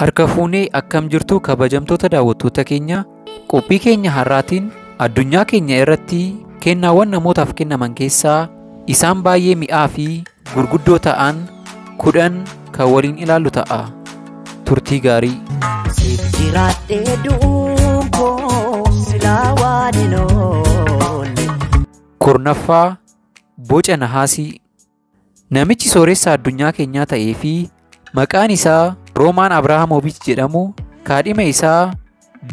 Harka fuunee akkam jirtu kabajamtoota daawwattoota keenya, qophii keenya har'aatiin addunyaa keenya irratti kennaawwan namootaaf kennaman keessaa isaan baay'ee mi'aa fi gurguddoo ta'an 10 kan waliin ilaallu ta'a. Turtii gaarii. Siif jiraadhee du'uun koo silaa waan hin oolle. 10ffaa Boca Nahaasii. Namichi sooressa addunyaa keenyaa ta'ee fi maqaan isaa Roomaan Abrahaamoviich jedhamu kaadhima isaa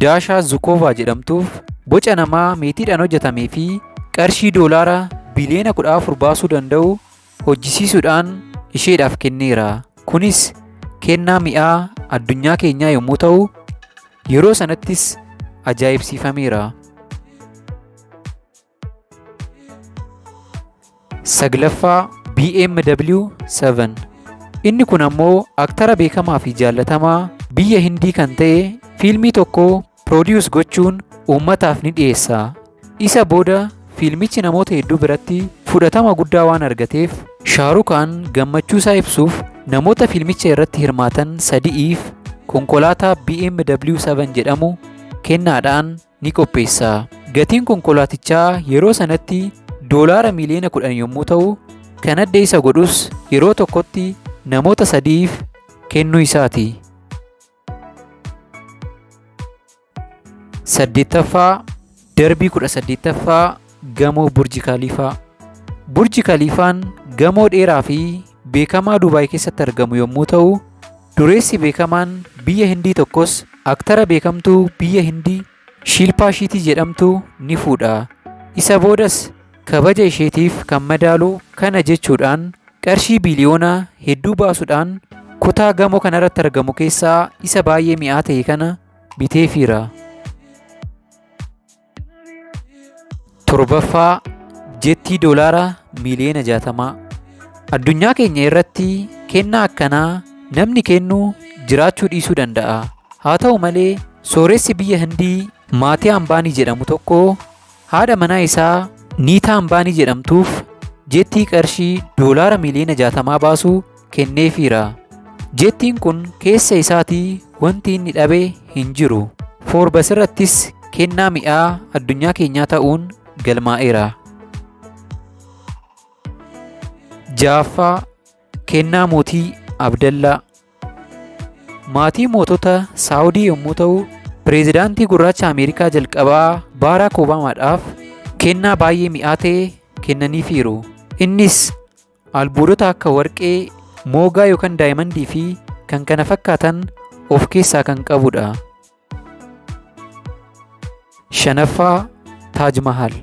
Daashaa Zukoovaa jedhamtuuf boca namaa meetiidhaan hojjetamee fi qarshii doolaara biliyoona 14 baasuu danda'u hojjisiisuudhaan isheedhaaf kenneera. Kunis kennaa mi'aa addunyaa keenyaa yommuu ta'u, yeroo sanattis ajaa'ibsiifameera. 9ffaa BMW 7. Inni kun ammoo aktara beekamaa fi jaallatamaa biyya Hindii kan ta'e fiilmii tokko piroodiwus gochuun uummataaf ni dhiyeessa. Isa booda fiilmichi namoota hedduu biratti fudhatama guddaa waan argateef Shaarukaan gammachuu isaa ibsuuf namoota fiilmicha irratti hirmaatan 3f konkolaataa BMW 7 jedhamu kennaadhaan ni qopheessa. Gatiin konkolaatichaa yeroo sanatti doolaara miliyoona 10 yommuu ta'u, kan adda isa godhus yeroo tokkotti namoota 3f kennuu isaati. 8ffaa Darbii 18ffaa Gamoo Burji Khaliifaa. Burji Khaliifaan gamoo dheeraa fi beekamaa Dubaay keessatti argamu yommuu ta'u, dureessi beekamaan biyya Hindii tokkos aktara beekamtuu biyya Hindii Shilpaa Shiitii jedhamtu ni fuudha. Isa boodas kabaja isheetiif kan madaalu kana jechuudhaan qarshii biliyoona hedduu baasuudhaan kutaa gamoo kanarratti argamu keessaa isa baay'ee mi'aa ta'e kana biteefiira. 7ffaa Jettii doolaara miliyoona 60. Addunyaa keenya irratti kennaa akkanaa namni kennu jiraachuu dhiisuu danda'a. Haa ta'u malee sooressi biyya Hindii Maatii Ambaanii jedhamu tokko haadha manaa isaa Niitaa Ambaanii jedhamtuuf jettii qarshii doolaara miliyoona 60 baasu kenneefiira. Jettiin kun keessa isaatii wanti inni dhabe hin jiru. Forbes irrattis kennaa mi'aa addunyaa keenyaa ta'uun galmaa'eera. 6ffaa Kennaa Mootii Abdallaa. Maatii mootota Saawudii yommuu ta'u, pireezidaantii gurraacha Ameerikaa jalqabaa Baaraak Obaamaadhaaf kennaa baay'ee mi'aa ta'e kennaniifiiru. Innis albuudota akka warqee, moogaa yookaan daayimandii fi kan kana fakkaatan of keessaa kan qabudha. 5ffaa Taaj Mahal.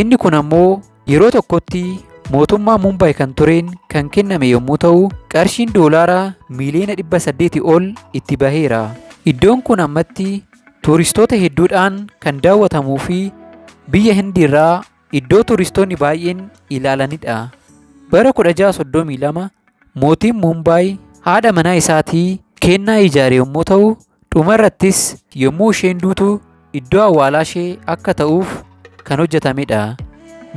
Inni kun ammoo yeroo tokkotti mootummaa Mumbaay kan tureen kan kenname yommuu ta'u, qarshiin doolaara miliyoona 800 ol itti baheera. Iddoon kun ammatti tuuristoota hedduudhaan kan daawwatamuu fi biyya Hindiirraa iddoo tuuristoonni baay'een ilaalanidha. Bara 1632 mootiin Mumbaay haadha manaa isaatii kennaa ijaare yommuu ta'u, dhumarrattis yommuu isheen duutu iddoo awwaalaa ishee akka ta'uuf kan hojjetamedha.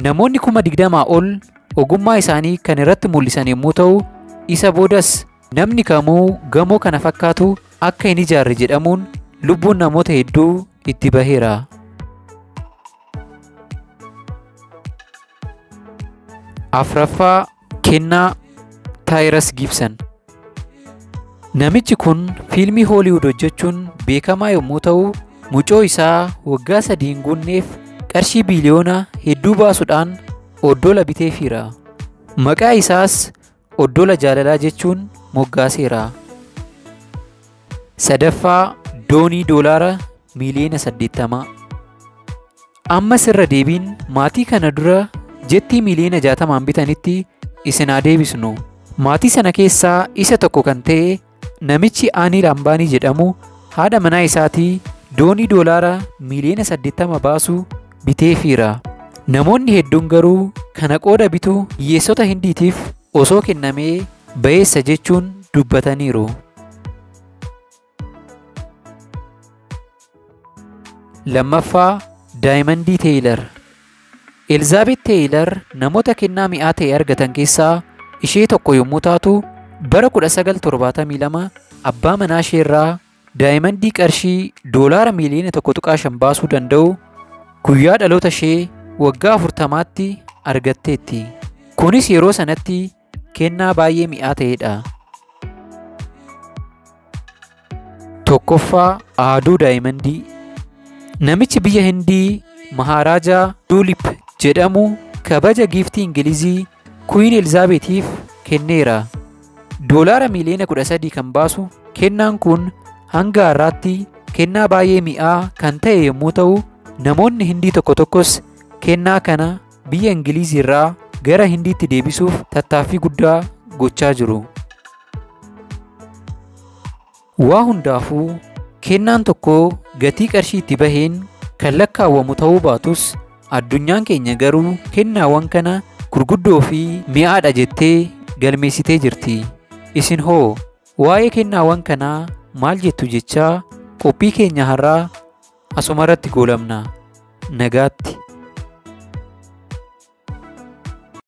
Namoonni 20,000 ol ogummaa isaanii kan irratti mul'isan yommuu ta'u, isa boodas namni kamuu gamoo kana fakkaatu akka hin ijaarre jedhamuun lubbuun namoota hedduu itti baheera. 4ffaa Kennaa Taayiras Gibson. Namichi kun fiilmii Hooliwud hojjechuun beekamaa yommuu ta'u, mucoo isaa waggaa 3 hin guunneef qarshii biliyoona hedduu baasuudhaan oddola biteefiira. Maqaa isaas oddola jaalalaa jechuun moggaaseera. 3ffaa Doonii doolaara miliyoona 80. Ammas irra deebiin maatii kana dura jettii miliyoona 60 bitanitti isin haa deebisnu. Maatii sana keessaa isa tokko kan ta'e namichi Anil Ambaanii jedhamu haadha manaa isaatii doonii doolaara miliyoona 80 baasu biteefiira. Namoonni hedduun garuu kana qooda bituu hiyyeessota Hindiitiif osoo kennamee ba'eessa jechuun dubbataniiru. 2ffaa Daayimandii Teeyilar. Elizaabeet Teeyilar namoota kennaa mi'aa ta'e argatan keessaa ishee tokko yommuu taatu, bara 1972 abbaa manaa ishee irraa daayimandii qarshii doolaara miiliyoona 1.5 baasuu danda'u guyyaa dhaloota ishee waggaa 40tti argatteetti. Kunis yeroo sanatti kennaa baay'ee mi'aa ta'edha. Tokkoffaa, aaduu daayimandii. Namichi biyya Hindii Maharaajaa Duulip jedhamu kabaja giiftii Ingilizii Kuwiin Elizaabeetiif kenneera. Doolaara miiliyoona 13 kan baasu kennaan kun hanga har'aatti kennaa baay'ee mi'aa kan ta'e yommuu ta'u, namoonni Hindii tokko tokkos kennaa kana biyya Ingilizii irraa gara Hindiitti deebisuuf tattaaffii guddaa gochaa jiru. Waa hundaafuu kennaan tokko gatii qarshii itti baheen kan lakkaawwamu ta'uu baatus, addunyaan keenya garuu kennaawwan kana gurguddoo fi mi'aadha jettee galmeessitee jirti. Isin hoo waa'ee kennaawwan kanaa maal jettu jechaa qophii keenya har'aa asuma irratti goolabna. Nagaatti.